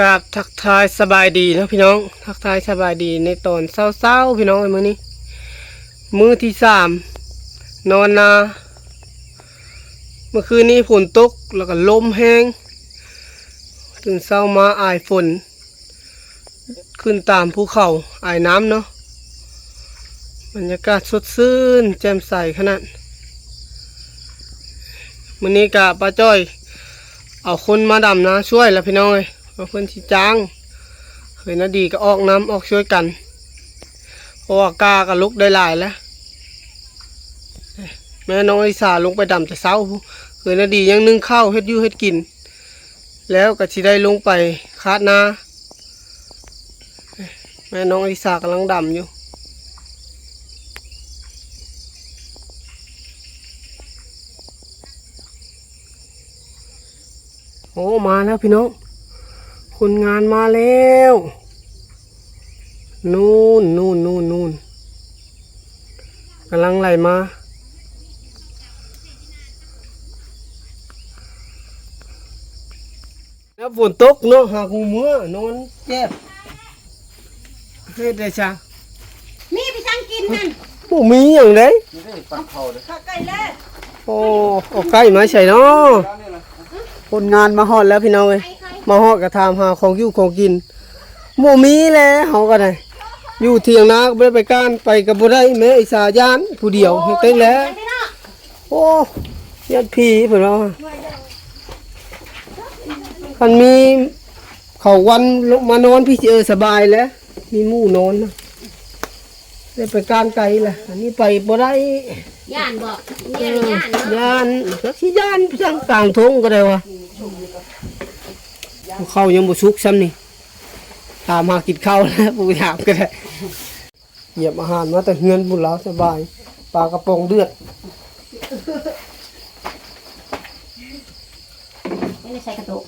ກາບທັກທາຍສະບາຍດີເນາະພີ່ນ້ອງ, ທັກທາຍສະບາຍດີໃນຕອນເຊົ້າໆ ພີ່ນ້ອງເອີຍ. ມື້ນີ້ມື້ທີສາມນອນນາ. ເມື່ອຄືນນີ້ຝົນຕົກ ແລ້ວກໍລົມແຮງ, ຕື່ນເຊົ້າມາອາຍຝົນ ຂຶ້ນຕາມພູເຂົາອາຍນ້ຳເນາະ. ບັນຍາກາດສົດຊື່ນແຈ່ມໃສຂະໜາດ. ມື້ນີ້ກະປ້າຈ້ອຍເອົາຄົນມາດຳນາຊ່ວຍລະພີ່ນ້ອງເອີຍ, ວ່າເພິ່ນຊິຈ້າງ. ເຂີຍນາດີກໍອອກນຳ ອອກຊ່ວຍກັນ ເພາະວ່າກ້າກໍລຸກໄດ້ຫຼາຍແລ້ວ. ແມ່ນ້ອງອາລິສາລົງໄປດຳແຕ່ເຊົ້າ, ເຂີຍນາດີຍັງໜຶ້ງເຂົ້າເຮັດຢູ່ເຮັດກິນ ແລ້ວກໍຊິໄດ້ລົງໄປຄາດນາ. ແມ່ນ້ອງອາລິສາກຳລັງດຳຢູ່. ໂອ້ ມາແລ້ວພີ່ນ້ອງ, ຄົນງານມາແລ້ວ. ນູນ ນູນ ນູນ ນູນ ກຳລັງໄຫຼມາ. ແລ້ວຝົນຕົກເນາະ, ຫາກຮູ້ເມືອນອນແຈບ. ເຮັດໄດ້ຊະ. ມີໄປສັ່ງກິນນັ້ນ. ບໍ່ມີຫຍັງເດ້. ນີ້ເດ້ ປັກເຂົ້າເດ້. ເຂົ້າໄກ່ແລ້ວ. ໂອ້ ເອົາໄກ່ມາໃສ່ເນາະ. ຄົນງານມາຮອດແລ້ວພີ່ນ້ອງເອີຍ, ມາຮອດກໍຖາມຫາຂອງຢູ່ຂອງກິນ. ບໍ່ມີແລ້ວ ເຮົາກໍໄດ້ຢູ່ຖຽງນາ ກໍບໍ່ໄດ້ໄປການ, ໄປກໍບໍ່ໄດ້. ແມ່ອີສາຢ້ານຜູ້ດຽວ ເຮັດຈັ່ງໃດ. ໂອ້ ຢ້ານຜີເພິ່ນວ່າ. ຄັນມີເຂົາວັນມານອນພີ້ຊິ ເອີ ສະບາຍແຫຼະ, ມີໝູ່ນອນນະ. ໄດ້ໄປການໄກລະ, ອັນນີ້ໄປບໍ່ໄດ້. ຢ້ານບໍ່? ເອີ ຢ້ານເນາະ. ຢ້ານ ຈັກຊິຢ້ານໄປທາງກາງທົ່ງກໍໄດ້ວ່າ. ເຂົ້າຍັງບໍ່ສຸກຊ້ຳນີ້, ຖາມຫາກິນເຂົ້າແລ້ວ ບໍ່ຖາມກໍໄດ້. ຢຽບອາຫານມາແຕ່ເຮືອນພຸ້ນລາວ, ສະບາຍ. ປາກະປ໋ອງເດືອດ. ນີ້ໃສ່ກະໂຕກ,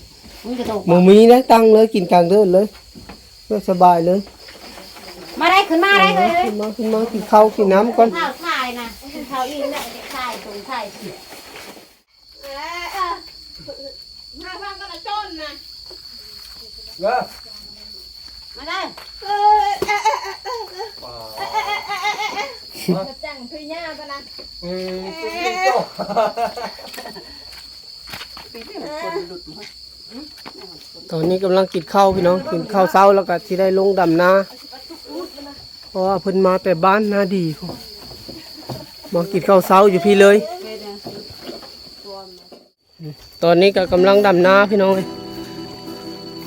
ມີກະໂຕກບໍ່? ບໍ່ມີນະ, ຕັ້ງເລີຍ, ກິນກາງເດີນເລີຍ. ສະບາຍເລີຍ. ມາໄດ້, ຂຶ້ນມາໄດ້ເລີຍ. ຂຶ້ນມາ, ຂຶ້ນມາ, ກິນເຂົ້າກິນນ້ຳກ່ອນ. ເຂົ້າຖ່າຍນະ, ກິນເຂົ້າອີ່ມແລ້ວ ຖ່າຍຕົງຖ່າຍ. ເອີ ເອີ ມາຟັງກັນລະຈົນນະ. ເອີ ມາເດີ. ເອີ ເອີ ເອີ ເອີ ເອີ ເອີ ເອີ ເອີ ເອີ ເອີ ເອີ ມາຈັ່ງຄືຍາວປານນັ້ນ. ເອີ ເອີ ເອີ ເອີ ຕອນນີ້ກຳລັງກິນເຂົ້າພີ່ນ້ອງ, ກິນເຂົ້າເຊົ້າແລ້ວກໍຊິໄດ້ລົງດຳນາ ເພາະວ່າເພິ່ນມາແຕ່ບ້ານນາດີພຸ້ນ, ມາກິນເຂົ້າເຊົ້າຢູ່ພີ້ເລີຍ. ຕອນນີ້ກໍກຳລັງດຳນາພີ່ນ້ອງເອີຍ.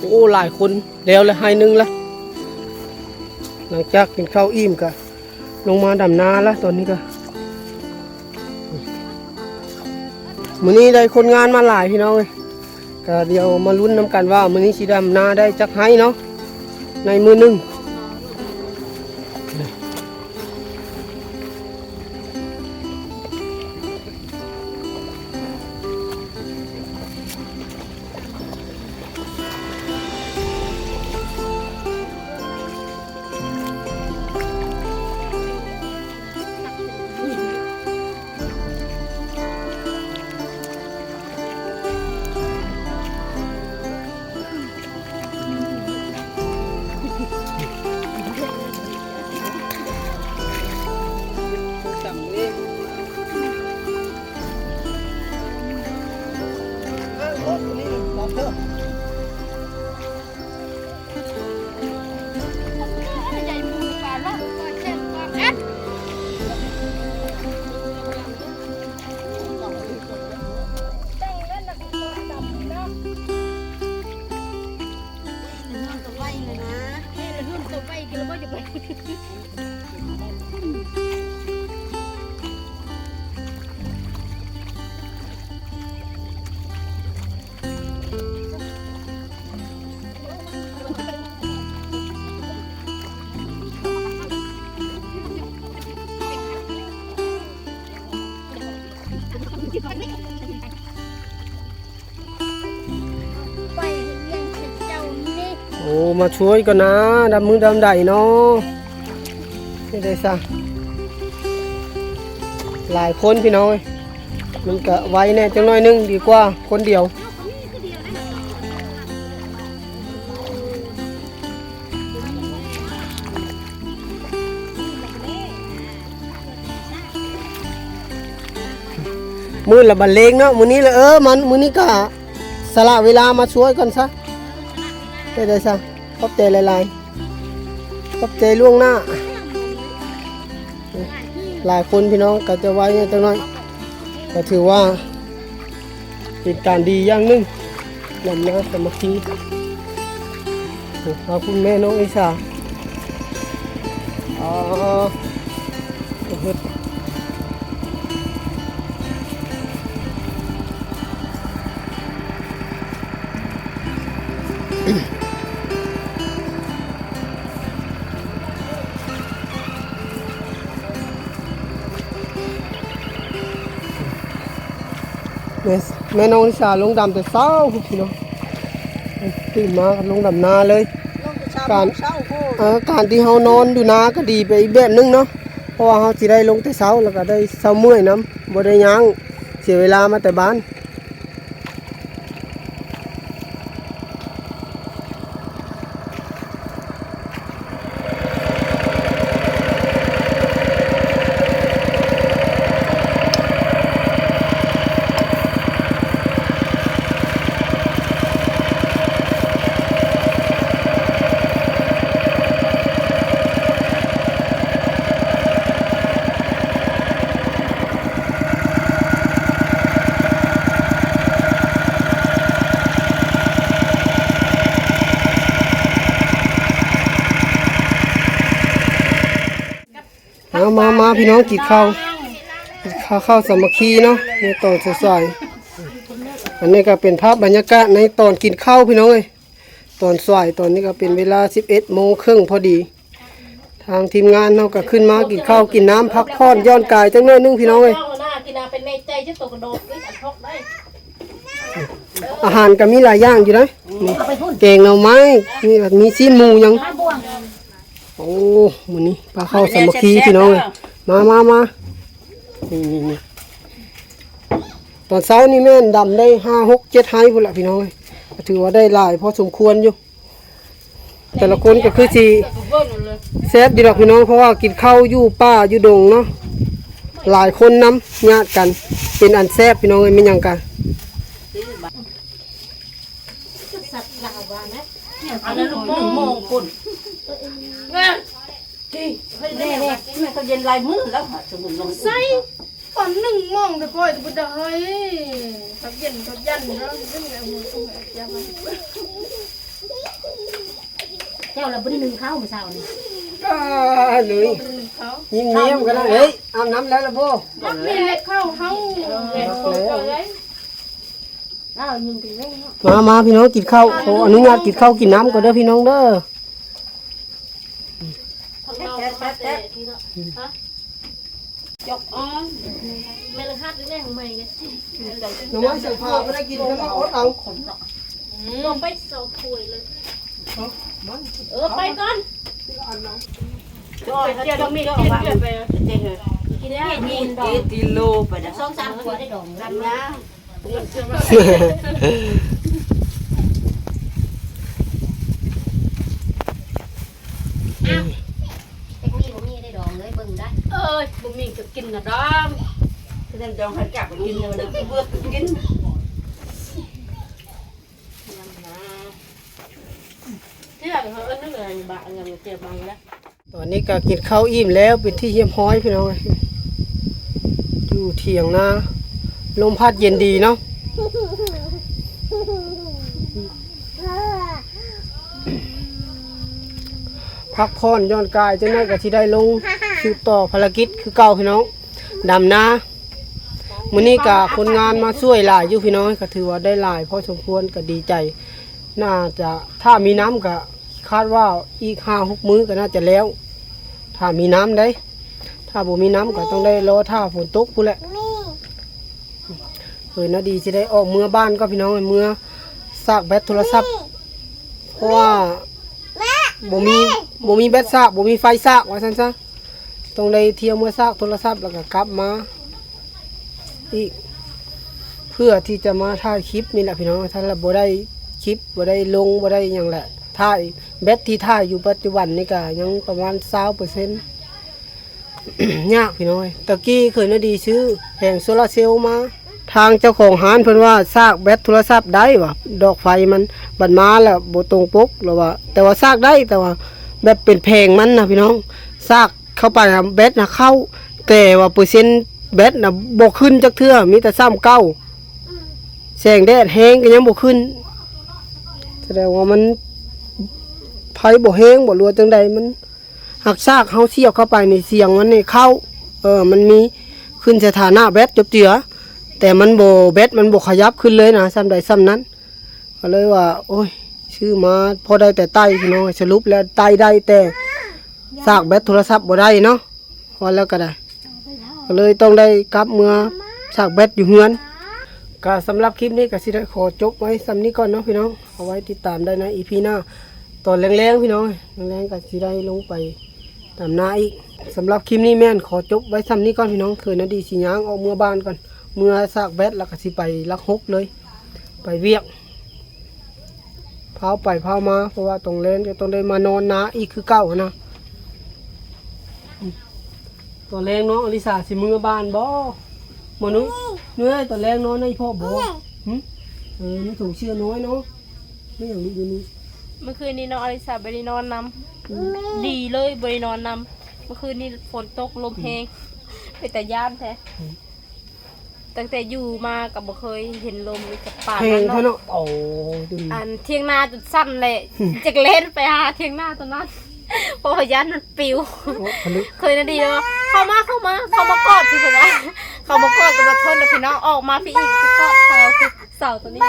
ໂອ້ ຫຼາຍຄົນແລ້ວລະ ໄຮ່ໜຶ່ງລະ. ຫຼັງຈາກກິນເຂົ້າອີ່ມກໍລົງມາດຳນາລະ. ຕອນນີ້ກໍ ມື້ນີ້ໄດ້ຄົນງານມາຫຼາຍພີ່ນ້ອງເອີຍ. ກໍດຽວມາລຸ້ນນຳກັນວ່າມື້ນີ້ຊິດຳນາໄດ້ຈັກໄຮ່ເນາະ ໃນມື້ໜຶ່ງ. ໂອ້ ມາຊ່ວຍກ່ອນນາ ດຳມື້ດຳໃດເນາະ. ເຮັດໄດ້ຊະ ຫຼາຍຄົນພີ່ນ້ອງເອີຍ. ມັນກະໄວແດ່ຈັກໜ້ອຍໜຶ່ງ ດີກວ່າຄົນດຽວ. ມື້ລະບັນເລງເນາະ ມື້ນີ້ລະ ເອີ ມັນ ມື້ນີ້ກະສະຫຼະເວລາມາຊ່ວຍກ່ອນຊະ ໄດ້ ໄດ້ຊະ ຂອບໃຈຫຼາຍໆ ຂອບໃຈລ່ວງໜ້າ. ຫຼາຍຄົນພີ່ນ້ອງກະຈະໄວແດ່ຈັກໜ້ອຍ ກະຖືວ່າເປັນການດີຢ່າງໜຶ່ງ ນຳມາສາມັກຄີ. ເອົາ ຄຸນແມ່ນ້ອງເອຊາ ອໍ ເຮັດ ແມ່ ແມ່ນ້ອງນິຊາລົງດຳແຕ່ເຊົ້າພຸ້ນພີ່ນ້ອງ ຕື່ນມາກໍລົງດຳນາເລີຍ. ການ ເອີ ການທີ່ເຮົານອນຢູ່ນາກໍດີໄປອີກແບບໜຶ່ງເນາະ ເພາະວ່າເຮົາຊິໄດ້ລົງແຕ່ເຊົ້າ ແລ້ວກໍໄດ້ເຊົາເມື່ອຍນຳ ບໍ່ໄດ້ຍ່າງເສຍເວລາມາແຕ່ບ້ານ. ມາ ມາ ມາ ພີ່ນ້ອງ ກິນເຂົ້າ ກິນເຂົ້າ ເຂົ້າສາມັກຄີເນາະ ໃນຕອນສາຍໆ. ອັນນີ້ກໍເປັນພາບບັນຍາກາດໃນຕອນກິນເຂົ້າພີ່ນ້ອງເອີຍ ຕອນສາຍ ຕອນນີ້ກໍເປັນເວລາສິບເອັດໂມງເຄິ່ງພໍດີ. ທາງທີມງານເຮົາກໍຂຶ້ນມາກິນເຂົ້າກິນນ້ຳ ພັກຜ່ອນຢ່ອນກາຍຈັກໜ້ອຍໜຶ່ງພີ່ນ້ອງເອີຍ. ອາຫານກໍມີຫຼາຍຢ່າງຢູ່ເດ້ ມີແກງໜໍ່ໄມ້ ມີ ມີຊີ້ນໝູຫຍັງ. ໂອ້ ມື້ນີ້ພາເຂົ້າສາມັກຄີພີ່ນ້ອງເອີຍ ມາ ມາ ມາ ນີ້ ນີ້ ນີ້ ຕອນເຊົ້ານີ້ແມ່ນດຳໄດ້ຫ້າ ຫົກ ເຈັດໄຮ່ພຸ້ນລະພີ່ນ້ອງເອີຍ ກໍຖືວ່າໄດ້ຫຼາຍພໍສົມຄວນຢູ່. ແຕ່ລະຄົນກໍຄືຊິແຊບຢູ່ດອກພີ່ນ້ອງ ເພາະວ່າກິນເຂົ້າຢູ່ປ່າຢູ່ດົງເນາະ ຫຼາຍຄົນນຳ ຍາດກັນ ເປັນອັນແຊບພີ່ນ້ອງເອີຍ. ແມ່ນຫຍັງກະ ອັນນັ້ນລູກໂປ່ງໂມງພຸ້ນ ແນ່ໆ ແມ່ກໍເຢັນຫຼາຍມື້ແລ້ວຫາ ສະບຸນລົງ ໃສ່ ຕອນໜຶ່ງໂມງແຕ່ຂ້ອຍກໍບໍ່ໄດ້ ເຮັດ ເຮັດຫຍັງເນາະ ເຮັດຫຍັງເນາະ ເຈົ້າລະບໍ່ໄດ້ໜຶ້ງເຂົ້າມື້ເຊົ້ານີ້ ອ່າ ໜຶ້ງ ບໍ່ໄດ້ໜຶ້ງເຂົ້າ ຍິ້ມໆ ກໍໄດ້. ເຮີ້ຍ ອາບນ້ຳແລ້ວລະບໍ່? ມັກແມ່ນເຂົ້າເຮົາ ເອີ ເຂົ້າແລ້ວ ລາວຍິງໄປເລີຍເນາະ ມາ ມາ ພີ່ນ້ອງ ກິນເຂົ້າ ຂໍອະນຸຍາດກິນເຂົ້າກິນນ້ຳກ່ອນເດີພີ່ນ້ອງເດີ. ແຊບໆໆ ຮະ ຈົກອອນ ແມ່ນລະຫັດແນ່ຂອງໃໝ່ໄງ ໜໍ່ໄມ້ໃສ່ເຂົ້າບໍ່ໄດ້ກິນ ກໍມາອົດເອົາ ອືມ ລົງໄປສອງຖ້ວຍເລີຍ ເອີ ໄປກ່ອນ ເຈົ້າ ເຈົ້າ ເຈົ້າ ເຈົ້າ ເຈົ້າ ໄປ ກິນແລ້ວ ກິນດອກ ກິນໂລໄປນະ ສອງສາມຖ້ວຍໄດ້ດອກ ລຳນາ. ເອີ ແຕ່ມີບໍ່ມີໄດ້ດອງເລີຍ ເບິ່ງໄດ້ ເອີຍ ບໍ່ມີກໍກິນນະດອງ ຄືນັ້ນດອງໃຫ້ຈັກກິນ ເບິ່ງກິນ ເທື່ອເຮົາເອີ້ນໜຶ່ງບາດ ເອົາຫຍັງມາແຈວບັງລະ. ຕອນນີ້ກໍກິນເຂົ້າອີ່ມແລ້ວເປັນທີ່ຮຽບຮ້ອຍພີ່ນ້ອງເອີຍ ຢູ່ຖຽງນາ ລົມພັດເຢັນດີເນາະ ພັກຜ່ອນຢ່ອນກາຍ ຈັກໜ້ອຍກໍຊິໄດ້ລົງສືບຕໍ່ພາລະກິດຄືເກົ່າພີ່ນ້ອງ ດຳນາ. ມື້ນີ້ກໍຄົນງານມາຊ່ວຍຫຼາຍຢູ່ພີ່ນ້ອງ ກໍຖືວ່າໄດ້ຫຼາຍພໍສົມຄວນ ກໍດີໃຈ ໜ້າຈະ ຖ້າມີນ້ຳກໍ ຄາດວ່າອີກຫ້າຫົກມື້ກໍໜ້າຈະແລ້ວ ຖ້າມີນ້ຳເດ້ ຖ້າບໍ່ມີນ້ຳກໍຕ້ອງໄດ້ລໍຖ້າຝົນຕົກພຸ້ນແຫຼະ. ເອີ ນາດີຊິໄດ້ອອກເມືອບ້ານກ່ອນພີ່ນ້ອງ ເມືອສາກແບັດໂທລະສັບ ເພາະວ່າບໍ່ມີ ບໍ່ມີແບັດສາກ ບໍ່ມີໄຟສາກ ວ່າຊັ້ນຊະ. ຕ້ອງໄດ້ທ່ຽວເມືອສາກໂທລະສັບ ແລ້ວກໍກັບມາອີກ ເພື່ອທີ່ຈະມາຖ່າຍຄລິບນີ້ແຫຼະພີ່ນ້ອງ. ຖ້າລະບໍ່ໄດ້ຄລິບ ບໍ່ໄດ້ລົງ ບໍ່ໄດ້ຫຍັງແຫຼະ ຖ່າຍ ແບັດທີ່ຖ່າຍຢູ່ປັດຈຸບັນນີ້ກໍຍັງປະມານຊາວເປີເຊັນ ຍາກພີ່ນ້ອງເອີຍ. ຕະກີ້ເຄີຍນາດີຊື້ແຜງໂຊລາເຊວມາ ທາງເຈົ້າຂອງຮ້ານເພິ່ນວ່າສາກແບັດໂທລະສັບໄດ້ວ່າ ດອກໄຟມັນ ບັດມາແລ້ວບໍ່ຕົງປົກ ລາວວ່າ ແຕ່ວ່າສາກໄດ້ ແຕ່ວ່າແບບເປັນແຜງມັນນະພີ່ນ້ອງ ສາກເຂົ້າໄປນະ ແບັດນະເຂົ້າ ແຕ່ວ່າເປີເຊັນແບັດນະບໍ່ຂຶ້ນຈັກເທື່ອ ມີແຕ່ສ່ຳເກົ່າ ແສງແດດແຮງກໍຍັງບໍ່ຂຶ້ນ ສະແດງວ່າມັນ ໄຟບໍ່ແຮງບໍ່ ຫຼືວ່າຈັ່ງໃດ ມັນ ຫາກສາກເຮົາສຽບເຂົ້າໄປນີ້ ສຽງມັນນີ້ເຂົ້າ ເອີ ມັນມີຂຶ້ນສະຖານະແບັດຈົບເຈືອ ແຕ່ມັນບໍ່ ແບັດມັນບໍ່ຂະຫຍັບຂຶ້ນເລີຍນະ ສ່ຳໃດສ່ຳນັ້ນ ກໍເລີຍວ່າ ໂອ້ຍ ຊື້ມາພໍໄດ້ແຕ່ໄຕ້ພີ່ນ້ອງ ສະຫຼຸບແລ້ວໄຕ້ໄດ້ ແຕ່ສາກແບັດໂທລະສັບບໍ່ໄດ້ເນາະ ວ່າແລ້ວກໍໄດ້ ກໍເລີຍຕ້ອງໄດ້ກັບເມືອສາກແບັດຢູ່ເຮືອນ ກໍສຳລັບຄລິບນີ້ກໍຊິໄດ້ຂໍຈົບໄວ້ສ່ຳນີ້ກ່ອນເນາະພີ່ນ້ອງ ເອົາໄວ້ຕິດຕາມໄດ້ໃນອີພີໜ້າ ຕອນແລງໆ ພີ່ນ້ອງ ແລງໆ ກໍຊິໄດ້ລົງໄປ ຕາມໜ້າອີກ ສຳລັບຄລິບນີ້ແມ່ນຂໍຈົບໄວ້ສ່ຳນີ້ກ່ອນພີ່ນ້ອງ ເຂີນນາດີຊິຍ່າງອອກເມືອບ້ານກ່ອນ ເມືອສາກແບັດ ແລ້ວກໍຊິໄປຫຼັກຫົກເລີຍ ໄປວຽກ ພ້າວໄປພ້າວມາ ເພາະວ່າຕ້ອງແລ່ນ ກໍຕ້ອງໄດ້ມານອນນາອີກຄືເກົ່າຫັ້ນນະ ຕອນແລງນ້ອງອະລິສາຊິເມືອບ້ານບໍ່? ບໍ່ນຸ້ຍ ນຸ້ຍເອີຍ ຕອນແລງນອນນຳອີ່ພໍ່ບໍ່? ຫຶ? ເອີ ມີຖົງເຊື້ອນ້ອຍເນາະ ມີຫຍັງຢູ່ນີ້? ເມື່ອຄືນນີ້ນ້ອງອະລິສາບໍ່ໄດ້ນອນນຳ ອືມ ດີເລີຍບໍ່ໄດ້ນອນນຳ ເມື່ອຄືນນີ້ຝົນຕົກລົມແຮງ ເປັນຕາຢ້ານແທ້ ອືມ ຕັ້ງແຕ່ຢູ່ມາກໍບໍ່ເຄີຍເຫັນລົມອີກກັບປານນັ້ນເນາະ ແຮງແທ້ເນາະ ໂອ້ ອັນທຽງນາຈົນສັ່ນແຫຼະ ຈັກແລ່ນໄປຫາທຽງນາຕົວນັ້ນ ເພາະວ່າຢ້ານມັນປິວ ໂອ້ ທະລຸ ເຄີຍນາດີເນາະ ເຂົ້າມາ ເຂົ້າມາ ເຂົ້າມາກອດ ເພິ່ນວ່າ ເຂົ້າມາກອດກໍບໍ່ທົນແລ້ວພີ່ນ້ອງ ອອກມາພີ້ອີກ ໄປກອດເສົາ ເສົາຕົວນີ້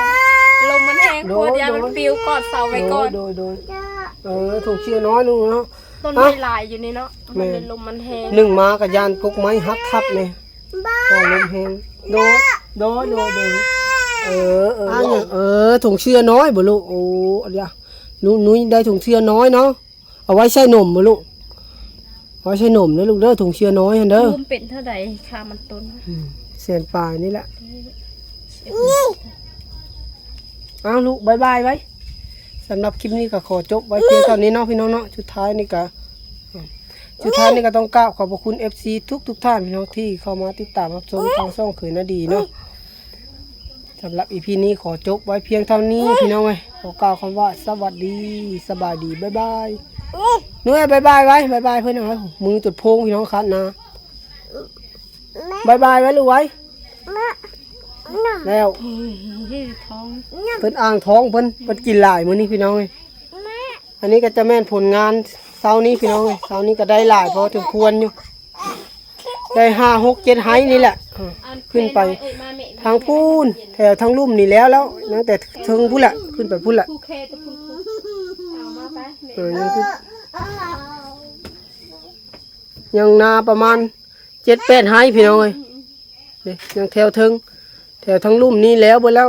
ລົມມັນແຮງໂພດ ຢ້ານມັນປິວ ກອດເສົາໄວ້ກ່ອນ ໂດຍ ໂດຍ ໂດຍ ເອີ ຖົງເຊື້ອນ້ອຍໜຶ່ງເນາະ ຕົ້ນໄມ້ຫຼາຍຢູ່ນີ້ເນາະ ມັນເລີຍລົມມັນແຮງ ໜຶ່ງມາກໍຢ້ານກົກໄມ້ຫັກທັບນີ້ ໂອ້ ລົມແຮງ ໂດຍ ໂດຍ ໂດຍ ໂດຍ ເອີ ເອີ ເອີ ຖົງເຊື້ອນ້ອຍບໍ່ລູກ? ໂອ້ ອັນເດຍ ໜູ ໜູໄດ້ຖົງເຊື້ອນ້ອຍເນາະ ເອົາໄວ້ໃສ່ນົມບໍ່ລູກ? ເອົາໄວ້ໃສ່ນົມເດີລູກເດີ ຖົງເຊື້ອນ້ອຍຫັ້ນເດີ ລວມເປັນເທົ່າໃດ ຄ່າມັນຕົ້ນ? ອືມ ແສນປາຍນີ້ແຫຼະ ອ້າວລູກ ບາຍບາຍໄວ້ ສຳລັບຄລິບນີ້ກໍຂໍຈົບໄວ້ພຽງເທົ່ານີ້ເນາະພີ່ນ້ອງເນາະ ສຸດທ້າຍນີ້ກໍ ສຸດທ້າຍນີ້ກໍຕ້ອງກາບຂອບພະຄຸນເອັຟຊີທຸກໆທ່ານພີ່ນ້ອງ ທີ່ເຂົ້າມາຕິດຕາມຮັບຊົມທາງຊ່ອງເຂີນນາດີເນາະ ສຳລັບອີພີນີ້ຂໍຈົບໄວ້ພຽງເທົ່ານີ້ພີ່ນ້ອງເອີຍ ຂໍກ່າວຄຳວ່າສະຫວັດດີ ສະບາຍດີ ບາຍບາຍ ໜູເອີຍ ບາຍບາຍໄວ້ ບາຍບາຍເພິ່ນເອົາ ມືຈົນໂພງພີ່ນ້ອງຄັນນາ ບາຍບາຍໄວ້ລູກໄວ້ ແລ້ວ ເພິ່ນອ່າງທ້ອງເພິ່ນ ເພິ່ນກິນຫຼາຍມື້ນີ້ພີ່ນ້ອງເອີຍ ອັນນີ້ກໍຈະແມ່ນຜົນງານເຊົ້ານີ້ພີ່ນ້ອງເອີຍ ເຊົ້ານີ້ກໍໄດ້ຫຼາຍພໍສົມຄວນຢູ່ ໄດ້ຫ້າ ຫົກ ເຈັດໄຮ່ນີ້ແຫຼະ ເອີ ຂຶ້ນໄປທາງພຸ້ນ ແຖວທາງລຸ່ມນີ້ແລ້ວ ແລ້ວຍັງແຕ່ເທິງພຸ້ນແຫຼະ ຂຶ້ນໄປພຸ້ນແຫຼະ ເອີ ຍັງ ຍັງນາປະມານເຈັດ ແປດໄຮ່ພີ່ນ້ອງເອີຍ ນີ້ຍັງແຖວເທິງ ແຖວທາງລຸ່ມນີ້ແລ້ວເບິດແລ້ວ